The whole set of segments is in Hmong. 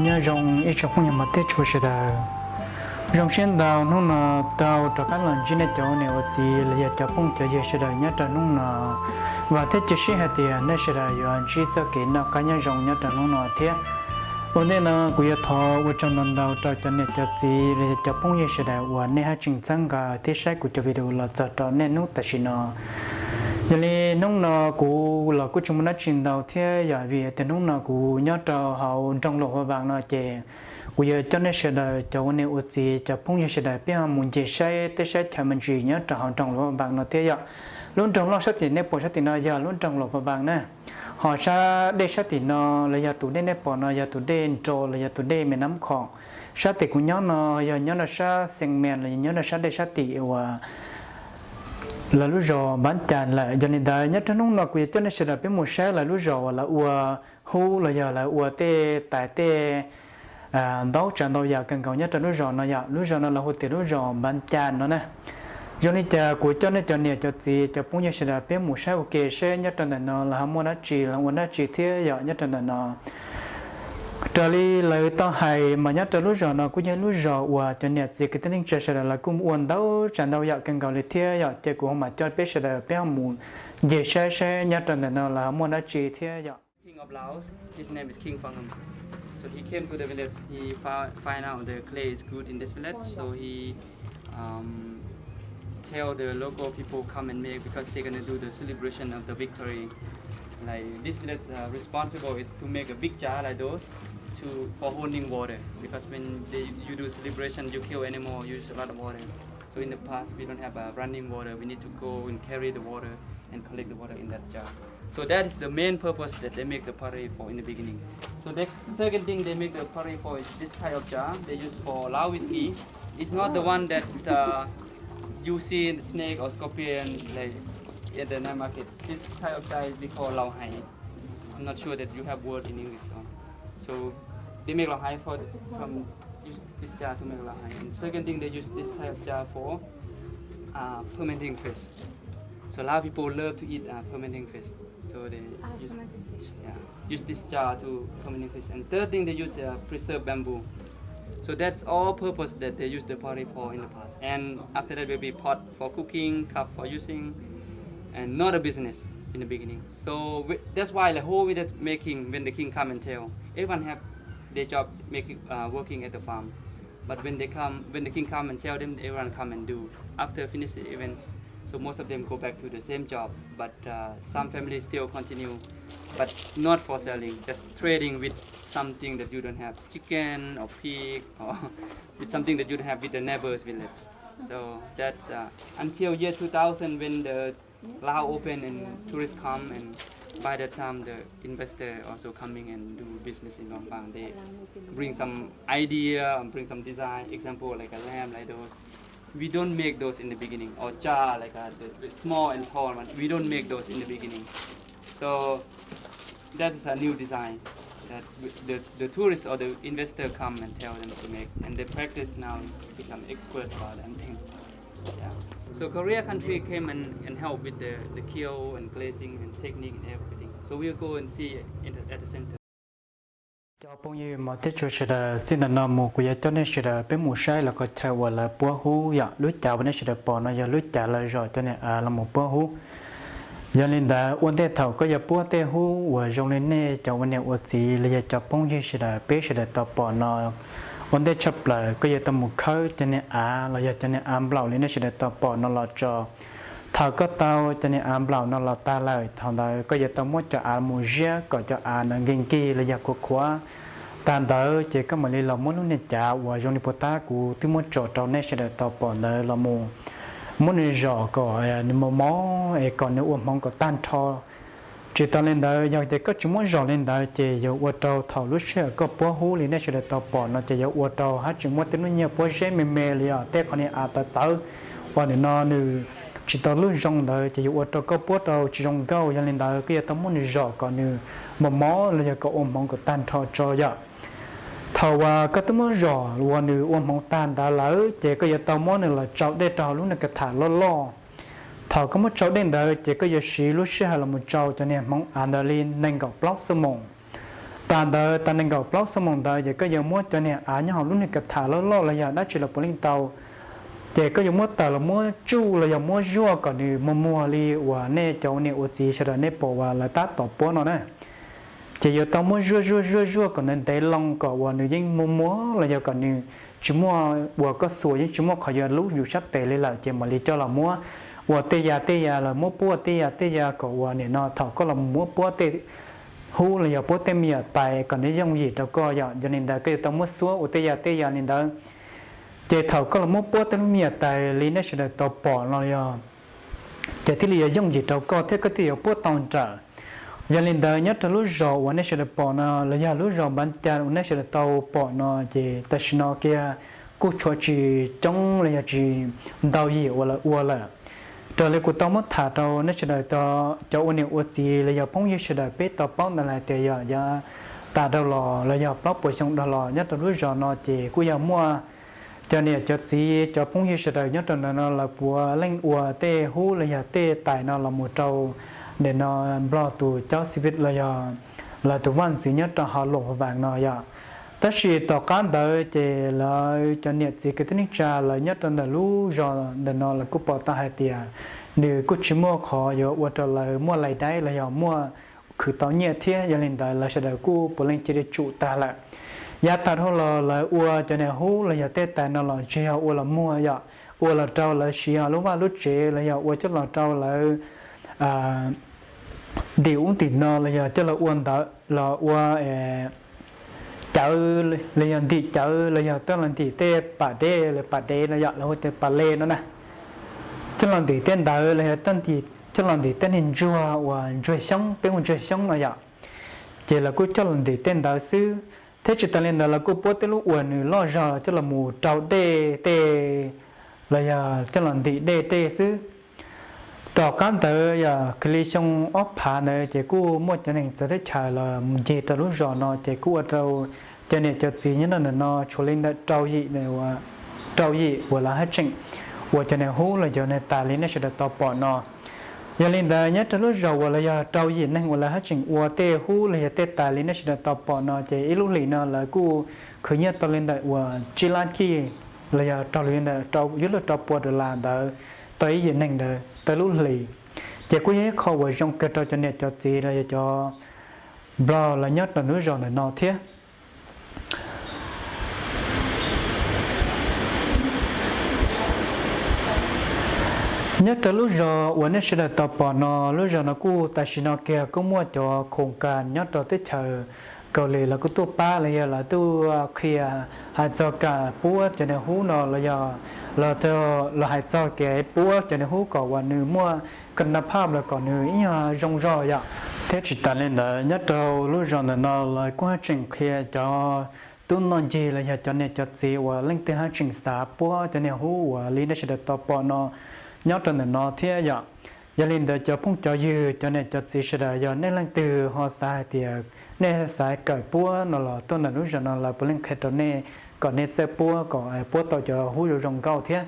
Nyob zoo ib tsoom phooj ywg mos thiab tshua sawv daws. Zoo siab ntau hnub no tau rov qab los ntsib nej cov niam ua txiv los yog cov phooj cov ywg sawv daws nyob rau hnub no. Vam thiab cia siab hais tias nej sawv daws yuav ntsib txoj kev noj qab nyob zoo nyob rau hnub no thiab. Ua ntej no kuv yuav thov ua tsaug ntau ntau rau cov niam cov txiv los yog cov phooj ywg sawv daws uas nej haj tseem txhawb nqa thiab saib kuv cov video los txog rau niaj hnub tam sim no. Yog li hnub no kuv los kuj tsis muaj dab tsi ntau thiab yog vim tias hnub no kuv nyob rau hauv nroog Luam Pha Vam no ces kuv yuav coj nej sawv daws cov ua niam ua txiv cov phooj ywg sawv daws peb ho mus ncig saib teb saib chaw me ntsis nyob rau hauv nroog Luam Pha Vam no thiab yom. Lub nroog loj sab tim nej pom sab tim no yog lub nroog Luam Pha Vam na. Ho sab dej sab tim no los yog tus dej nej pom no yog tus dej Nro los yog tus dej Me Nab Khoom. Sab tim kuv nyob no yog nyob rau sab Xeem Mees los yog nyob rau sab dej sab tim uas lawv lub zos Npab Cas lawm. Yog li ntawd nyob rau hnub no kuv yuav coj nej sawv daws peb mus saib lawv lub zos uas lawv ua hub los yog lawv ua tej tais tej ntaub tsav ntau yam kawg nkaus nyob rau lub zos no yom. Lub zos no lawv hu tias lub zos Npab Cas no na. Zoo li cas kuv coj nej cov niam cov txiv cov phooj ywg sawv daws peb mus saib ua ke seb nyob rau ntawm no lawv ho muaj dab tsi los ua dab tsi thiab yom nyob rau ntawm no. Raws li lawv tau hais mas nyob rau lub zos no kuj yog lub zos uas cov niam txiv kwv tij neej tsa sawv daws lawv kuj ua ntau tsav ntau yam kawg nkaus li thiab yom. Ces kuv ho mam coj peb sawv daws peb ho mus ncig saib saib nyob rau ntawm no lawv ho muaj dab tsi thiab yom. King of Laos, his name is King Fangam. So he came to the village, he found, find out the clay is good in this village, so he um, tell the local people come and make because they're gonna do the celebration of the victory. Like this village uh, responsible is to make a big jar like those to for holding water because when they, you do celebration, you kill animal, you use a lot of water. So in the past, we don't have uh, running water. We need to go and carry the water and collect the water in that jar. So that is the main purpose that they make the party for in the beginning. So the second thing they make the party for is this type of jar they use for Lao whiskey. It's not the one that uh, you see in the snake or scorpion like in the night market. This type of jar is we call Lao Hai. I'm not sure that you have word in English. So, so they make Lao Hai for from use this jar to make Lao Hai. And second thing, they use this type of jar for uh, fermenting fish. So a lot of people love to eat uh, fermenting fish. So they use yeah, use this jar to fermenting fish. And third thing, they use uh, preserved bamboo. So that's all purpose that they use the pottery for in the past. And after that will be pot for cooking, cup for using, and not a business in the beginning. So that's why the whole village making when the king come and tell, everyone have their job making uh, working at the farm. But when they come, when the king come and tell them, everyone come and do. After finish the event, so most of them go back to the same job. But uh, some families still continue, but not for selling, just trading with something that you don't have, chicken or pig or with something that you don't have with the neighbors village. So that's uh, until year two thousand when the Lao open and tourists come and by that time the investor also coming and do business in Luang Prabang. They bring some idea and bring some design, example like a lamp like those. We don't make those in the beginning or jar like uh, the, the small and tall one. We don't make those in the beginning. So that is a new design that the, the tourists or the investor come and tell them to make and they practice now become expert about that thing. Yeah. So Korea country came and, and help with the, the kiln and glazing and technique and everything. So we'll go and see it at the center. Cov phooj ywg mos thiab tshua sawv daws, txij ntawm no mus kuv yuav coj nej sawv daws peb mus saib lawv qhov chaw uas lawv puab hub yom, lub cav uas nej sawv daws pom no yog lub cav lawv zom cov niag av los mus puab hub. Yog li ntawd ua ntej thaum koj yuav puab tej hub uas zoo li nej cov ua niam ua txiv los yog cov phooj ywg sawv daws peb sawv daws tau pom no, ua ntej tshaj plaws koj yuav tau mus khawb cov niag av los yog cov niag av nplaum li nej sawv daws tau pom no los tso. Thaum koj tau cov niag av nplaum no los tag lawm, thaum ntawd koj yuav tau muab cov av mus ziab kom cov av ntawd nkig nkig los yog khuav khuav. Tag ntawd ces koj mam li los muab lub niag cav uas zoo li puas tab kuv twb muab tso rau nej sawv daws tau pom ntawd los mus muab nws zom kom nws mos mos es kom nws ua hmoov kom tag nrho. Tsis tas li ntawd, yog tias koj tsis muab zom li ntawd ces yuav ua rau thaum lub sij hawm koj puab hub li nej sawv daws tau pom no ces yuav ua rau hab tsis muab tej lub nyiaj puab zeb me me li os, tej qhov niag av tawv tawv uas nim no nws tsis tau lub zoo ntawd ces yuav ua rau koj puab rau tsis zoo nkauj. Yog li ntawd koj yuav tau muab nws zom kom nws mos mos los yog kom ua hmoov kom tag nrho tso yom. Thaum uas koj twb muab zom uas nws ua hmoov tag ntawd lawm ces koj yuav tau muab nws los tsau dej rau hauv lub niag ka tham loj loj. Thaum koj muab tsau dej ntawd ces koj yuav siv lub sij hawm los mus tsau cov niag hmoov av ntawd li nees nkaum plaub xuab moos. Tas ntawd, tas nees nkaum plaub xuab moos ntawd ces koj yuav muab cov niag av nyob hauv lub niag ka tham loj loj los yog dab tsi los puav leej tau, ces koj yuav muab tawm los muab tsuj los yog muab zuaj kom nws muag muag li uas nej cov ua niam ua txiv sawv daws nej pom uas lawv tab tom puab no na. Ces yuav tau muab zuaj zuaj zuaj zuaj kom nws ntev loo kom uas nws yeej muag muag los yog kom nws tsis muaj uas koj xuas yeej tsis muaj qhov yuav lub yus sab tes li lawm ces mam li coj los muab ua tej ya tej ya los muab puab tej ya tej ya kom uas nim no thaum koj los muab puab tej hub los yog puab tej me nyuam tais kom nws yooj yim rau koj yom. Yog li ntawd koj yuav tau muab xuab ua tej ya tej ya li ntawd, ces thaum koj los muab puab tej lub me nyuam tais li nej sawv daws tau pom no yog, ces thiaj li yuav yooj yim rau koj thiab koj thiaj yuav puab tau nrawm. Yog li ntawd nyob rau lub zos uas nej sawv daws pom no los yog lub zos Npav Cas uas nej sawv daws tau pom no ces tam sim no kiag kuj tshuav tsis coob los yog tsis ntau yim uas lawv ua lawm. Raws li kuv tau muab tham rau nej sawv daws cov ua niam ua txiv los yog phooj ywg sawv daws peb tau paub ntawd lawm tias yog yav tas dhau los los yog plaub puas xyoo dhau los nyob rau lub zos no ces kuj yog muaj cov niam cov txiv cov phooj ywg sawv daws nyob rau ntawm no lawv puav leej ua tej hub los yog tej tais no los mus rau nim no Nplog tus caub xib pib los yog lawv tus vaj ntxwv nyob rau hauv Luam Phas Vaas no yom. Tab sis tom qab ntawd ces lawv cov niam txiv kwv tij neej tsa lawv nyob rau ntawm lub zos ntawm no lawv kuj pom tau hais tias nws kuj tsis muaj qhov yuav ua rau lawv muaj lais daib los yog muaj khwv tau nyiaj thiab. Yog li ntawd lawv sawv daws kuj puav leej cia li tsum tag lawm. Yav tas dhau los lawv ua cov niag hub los yog tej tais no los tsis yog ua los muag yom, ua los rau lawv siv lub vaj lub tsev los yog ua coj los rau lawv ntim ub ntim no los yog coj los ua ntawd los ua cawv los yog ntim cawv los yog coj los ntim tej pas dej los pas dej no yom, lawv hu tias pas le no na. Coj los ntim tej ntawd los yog coj los ntim tej niag ntsuag uas ntsuag xyoob, peb hu ntsuag xyoob no yom. Ces lawv kuj coj los ntim tej ntawd xwb, thiab tsis tas li ntawd lawv kuj puab tej lub uas nws loj zog coj los mus rau dej tej los yog coj los ntim dej tej xwb. Tom qab ntawd yog kwv li xyoo ob phav ntawd ces kuj muaj cov neeg txawv teb chaws los mus ncig rau lub zos no ces kuj ua rau cov niam cov txiv nyob rau ntawm no tshuav li ntawm rau yim, rau yim uas lawv haj tseem ua cov niag hub los yog niag tais li nej sawv daws tau pom no. Yog li ntawd nyob rau lub zos uas los yog rau yim neeg uas lawv haj tseem ua tej hub los yog tej tais li nej sawv daws tau pom no ces ib lub hlis no lawv kuj khwv nyiaj tau li ntawm uas tsib lab cij los yog raug li ntawm yuav luag rau pua dollar ntawd tau ib yim neeg ntawd tau lub hlis. Ces kuj yog ib qho uas zoo kawg rau cov niam cov txiv los yog cov Nplog lawv nyob rau lub zos ntawm no thiab. Nyob rau lub zos uas nej sawv daws tau pom no, lub zos no kuj tam sim no kiag kuj muaj cov khoom kas nyob rau teb chaws Kaus Lim lawv kuj tuaj pab los yog lawv tuaj qhia hais txog kam puab cov niag hub no los yog los hais txog kev puab cov niag hub kom uas nws muaj ka na phaj los kom nws ib nyuag zoo zog yom. Thiab tsis tas li ntawd nyob rau lub zos ntawm no lawv kuj haj tseem qhia cov tub noj ncig los yog cov niam cov txiv uas leej twg haj tseem xav puab cov niag hub uas li nej sawv daws tau pom no nyob rau ntawm no thiab yom. Yog li ntawd cov phooj cov ywg cov niam cov txiv sawv daws yog nej leej twg ho xav hais tias nej xav kawm puab no los tuaj ntawm lub zos no lawv puav leej qhia rau nej kom nej txawj puab kom puab tau cov hub zoo zoo nkauj thiab.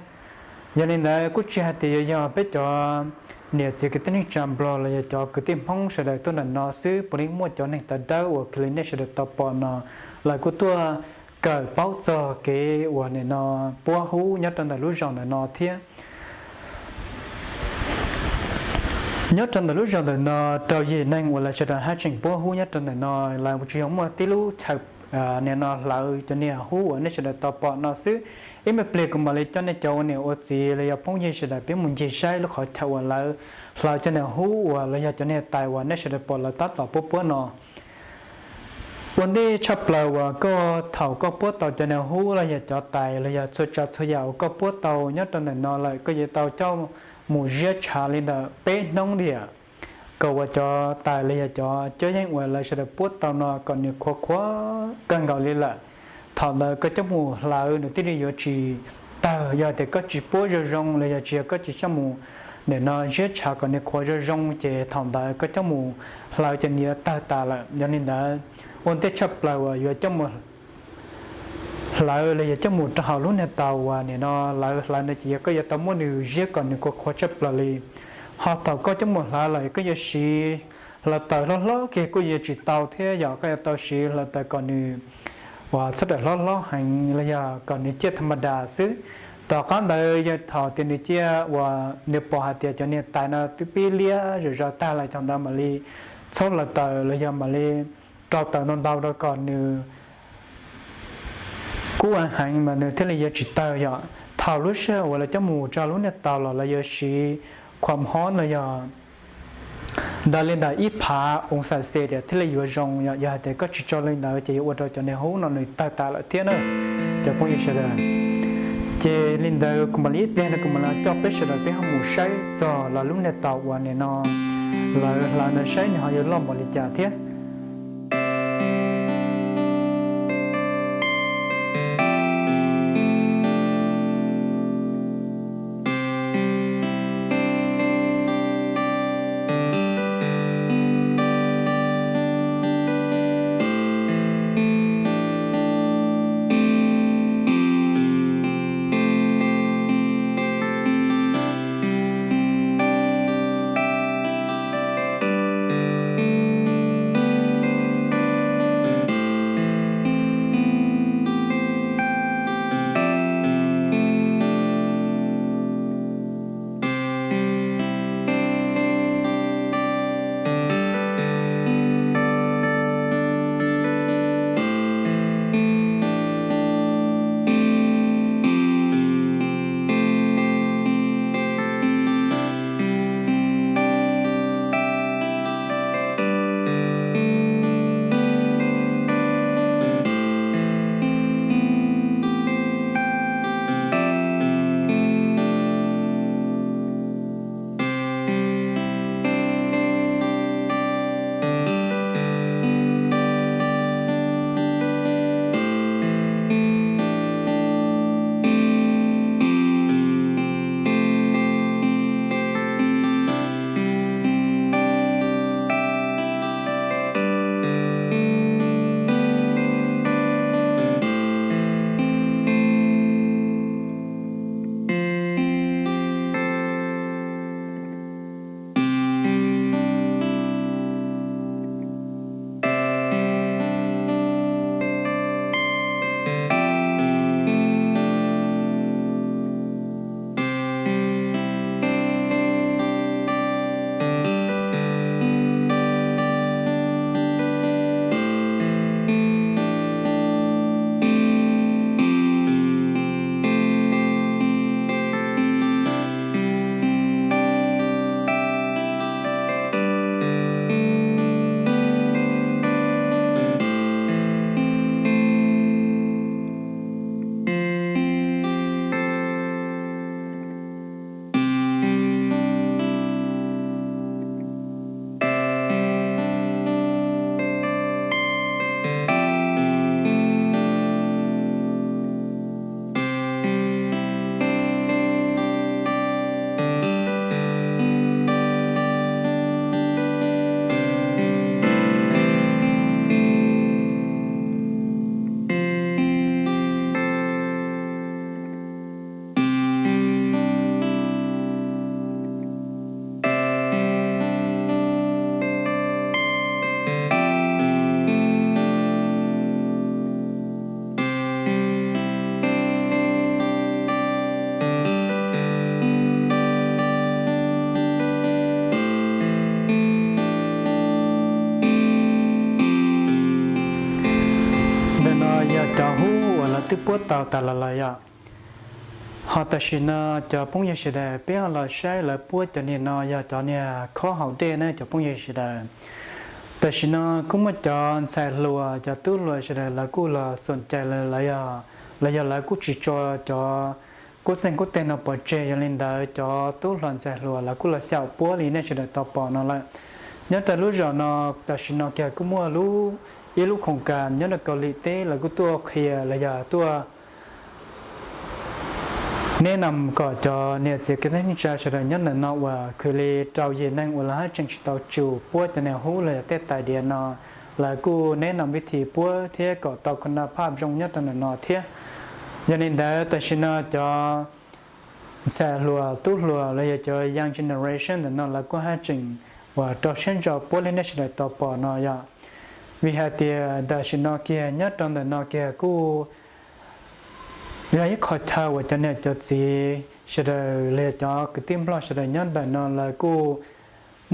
Yog li ntawd kuj tsis hais tias yuav yog peb cov niam txiv kwv tij neej tsa Nplog los yog cov kwv tij Hmoob sawv daws tuaj ntawm no xwb, puav leej muaj cov neeg tawv dawb uas kwv li nej sawv daws tau pom no, lawv kuj tuaj kawm paub txog kev uas nim no puab hub nyob rau ntawm lub zos ntawm no thiab. Nyob rau ntawm lub zos ntawm no rau yim neeg uas lawv sawv daws haj tseem puab hub nyob rau ntawm no, lawv tsuas yog muaj tib lub chaw nim no hlawv cov niag hub uas nej sawv daws tau pom no xwb. Ib me pliag kuv mam li coj nej cov ua niam ua txiv los yog phooj ywg sawv daws peb mus ncig saib lub qhov chaw uas lawv hlawv cov niag hub uas los yog cov niag tais uas nej sawv daws pom lawv tab tom puab puab no. Ua ntej tshaj plaws uas koj thaum koj puab tau cov niag hub los yog cov tais los yog txhua tsav txhua yam uas koj puab tau nyob rau ntawm no lawm koj yuav tau coj mus ziab tshav li ntawm peb hnub diam, kom uas cov tais los yog cov cuab yeej uas lawv sawv daws puab tau no kom nws qhuav qhuav kawg nkaus li lawm. Thaum ntawd koj coj mus hlawv nws thiaj li yuav tsis tawg. Yog tias koj tsis puab zoo zoo los yog tsis yog koj tsis coj mus nim no ziab tshav kom nws qhuav zoo zoo ces thaum ntawd koj coj mus hlawv ces nws yuav tawg tas lawm. Yog li ntawd ua ntej tshaj plaws uas yuav coj mus hlawv los yog coj mus rau hauv lub niag taus uas nim no lawv hlawv no ces yog koj yuav tau muab nws ziab kom nws qhuav qhuav tshaj plaws li. Ho thaum koj coj mus hlawv lawm koj yuav siv hluav taws hlob hlob kiag kuj yuav tsis tau thiab yom, koj yuav tau siv hluav taws kom nws uas txhob daim hlob hlob heev los yog kom nws ciaj tha ma das xwb. Tom qab ntawd yog thaum tias nws ciaj uas nws pom hais tias cov niag tais no twb pib liab zom zaws tag lawm, thaum ntawd mam li txhob hluav taws los yog mam li rau taws ntau ntau rau kom nws kub heev mas nws thiaj li yuav tsis tawg yom. Thaum lub sij hawm uas lawv coj mus tso lub niag taws los lawv yuav siv khuam hob no yog ntawd li ntawm ib phav oo xas ces thiaj li yuav zoo yom. Yog hais tias koj tsis tso li ntawd ces yuav ua rau cov niag hub no nws tawg tas lawm thiab na, cov phooj ywg sawv daws. Ces li ntawd kuv mam li ib pliag no kuv mam li coj peb sawv daws peb ho mus saib txog lawv lub niag taws uas nim no lawv hlawv no saib nws ho yuav loj npaum li cas thiab. Ntawm no yog cov hub uas lawv twb puab tau tas los lawm yom. Ho tam sim no cov phooj ywg sawv daws peb ho los saib lawv puab cov niag no yog cov niag khob haus dej na cov phooj ywg sawv daws. Tam sim no kuj muaj cov ntxhais hluas cov tub hluas sawv daws lawv kuj los xom cai lawv, lawv yog lawv kuj tsis tso cov kub txeeg kub teg no pov tseg, yog li ntawd cov tub hluas ntxhais hluas lawv kuj los xyaum puab li nej sawv daws tau pom no lawm. Nyob rau lub zos no tam sim no kiag kuj muaj lub, ib lub khoom kas nyob rau Kaus Lim teb lawv kuj tuaj qhia los yog tuaj neb no kom cov niam txiv kwv tij neej tsa sawv daws nyob ntawm no uas khwv li rau yim neeg uas lawv haj tseem tsis tau tsum puab cov niag hub los yog tej tais diav no, lawv kuj neb no vib thim puab thiab kom tau khon na phaj zoo nyob rau ntawm no thiab. Yog li ntawd tam sim no cov ntxhais hluas tub hluas los yog cov young generation ntawm no lawv kuj haj tseem uas rau siab ntso puab li nej sawv daws tau pom no yom. Vim hais tias tam sim no kiag nyob rau ntawm no kiag kuj yog ib qho chaw uas cov niam cov txiv sawv daws los yog cov kwv tij nplog sawv daws nyob ntawm no lawv kuj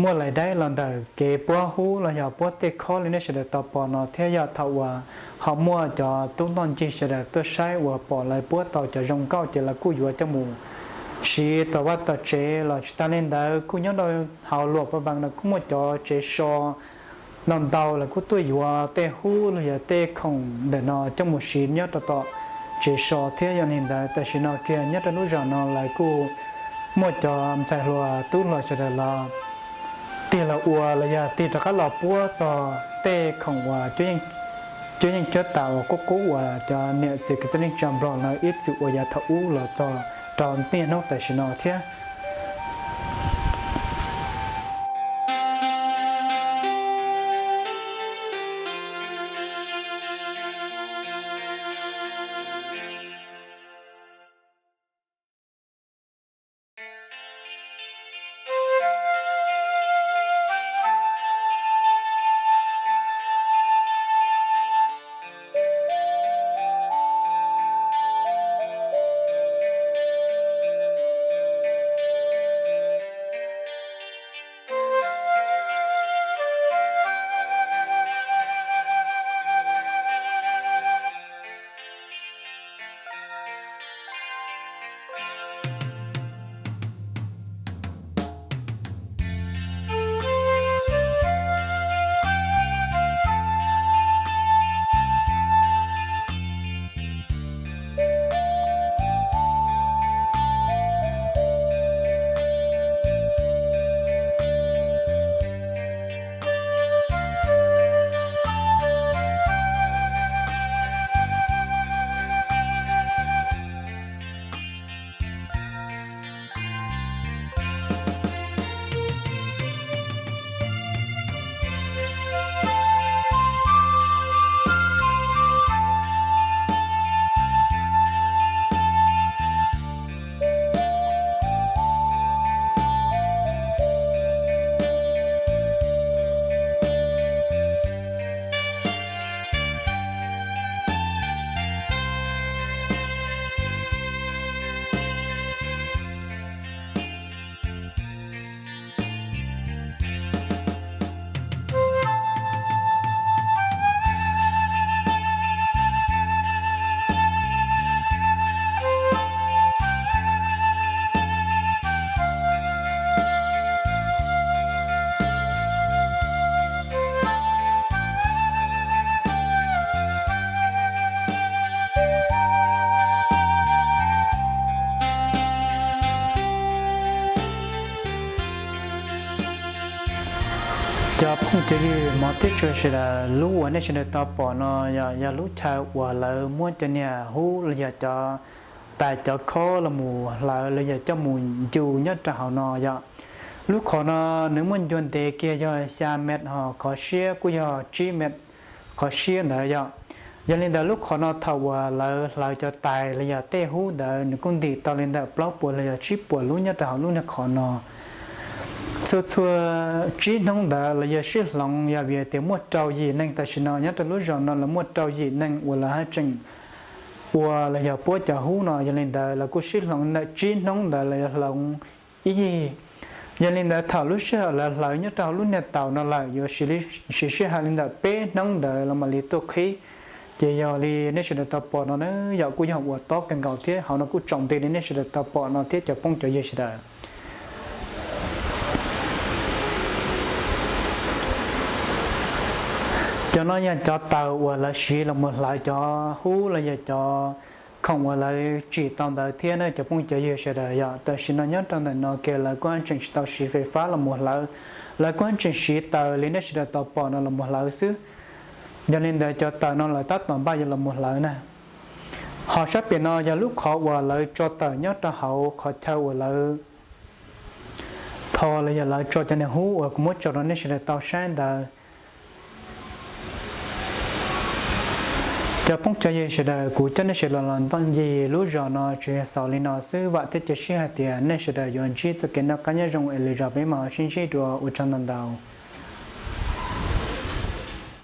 muaj lais daib los ntawm kev puab hub los yog puab tej khob li nej sawv daws tau pom no thiab yog thaum uas ho muaj cov tub ntoj ncig sawv daws tuaj saib uas pom lawv puab tau cov zoo nkauj ces lawv kuj yuav coj mus siv tom vaj tom tsev los tsis tag li ntawd kuj nyob rau hauv Luam Pha Npas no kuj muaj cov tsev so ntau ntau lawv kuj tuaj yuav tej hub los yog tej khoom ntawm no coj mus siv nyob rau tom tsev so thiab. Yog li ntawd tam sim no kiag nyob rau lub zos no lawv kuj muaj cov ntxhais hluas tub hluas sawv daws los tig los ua los yog tig rov qab los puab txog tej khoom uas cuab yeej cuab tam uas qub qub uas cov niam txiv kwv tij neej tsa nplog no ib txwm ua yav thaum ub los txog rau niaj hnub tam sim no thiab. Cov phooj cov ywg mov tib tsuas sawv daws, lub uas nej sawv daws tau pom no yog, yog lub chaw uas lawv muab cov niag hub los yog cov tais cov khob los mus hlawv los yog coj mus ncu nyob rau hauv no yom. Lub qhov no nws muaj ncua ntev kiag yog xya mev ho qhov siab kuj yog tsib mev qhov siab ntawd yom. Yog li ntawd lub qhov no thaum uas lawv hlawv cov tais los yog tej hub ntawd nws kuj ntim tau li ntawm plaub puas los yog tsib puas lub nyob rau hauv lub niag qhov no. Txhua txhua tsib hnub ntawd los yog sib hloov yog vim tias muaj rau yim neeg tam sim no nyob rau lub zos no los muaj rau yim neeg uas lawv haj tseem ua los yog puab cov hub no. Yog li ntawd lawv kuj sib hloov ntawm tsib hnub ntawd los yog hloov ib yig. Yog li ntawd thaum lub sij hawm lawv hlawv nyob rau hauv lub niag taus no lawm yuav siv sij hawm li ntawm peb hnub ntawd los mam li tuaj qhib. Ces yog li nej sawv daws tau pom no na yom, kuj yog ua tob kawg nkaus thiab hauv no kuj tsaus nti li nej sawv daws tau pom no thiab cov phooj cov ywg sawv daws. Cov no yog cov taws uas lawv siv los mus hlawv cov hub los yog cov khoom uas lawv tsim tau ntawd thiab na cov phooj cov ywg sawv daws yom. Tam sim no nyob rau ntawm no kiag lawv kuj tseem tsis tau siv fais fab los mus hlawv, lawv kuj tseem siv taws li nej sawv daws tau pom no los mus hlawv xwb. Yog li ntawd cov taws no lawv tab tom npaj yuav los mus hlawv na. Ho sab pem no yog lub qhov uas lawv tso tawm nyob rau hauv qhov chaw uas lawv tho los yog lawv tso cov niag hub uas kuv muab tso rau nej sawv daws tau saib ntawd. Cov phooj cov ywg sawv daws, kuv coj nej sawv daws los ntoj ncig lub zos no tsuas yog xaus li no xwb, vam thiab cia siab hais tias nej sawv daws yuav ntsib txoj kev noj qab nyob zoo es lwm zaus peb mam sib ntsib dua, ua tsaug ntau ntau.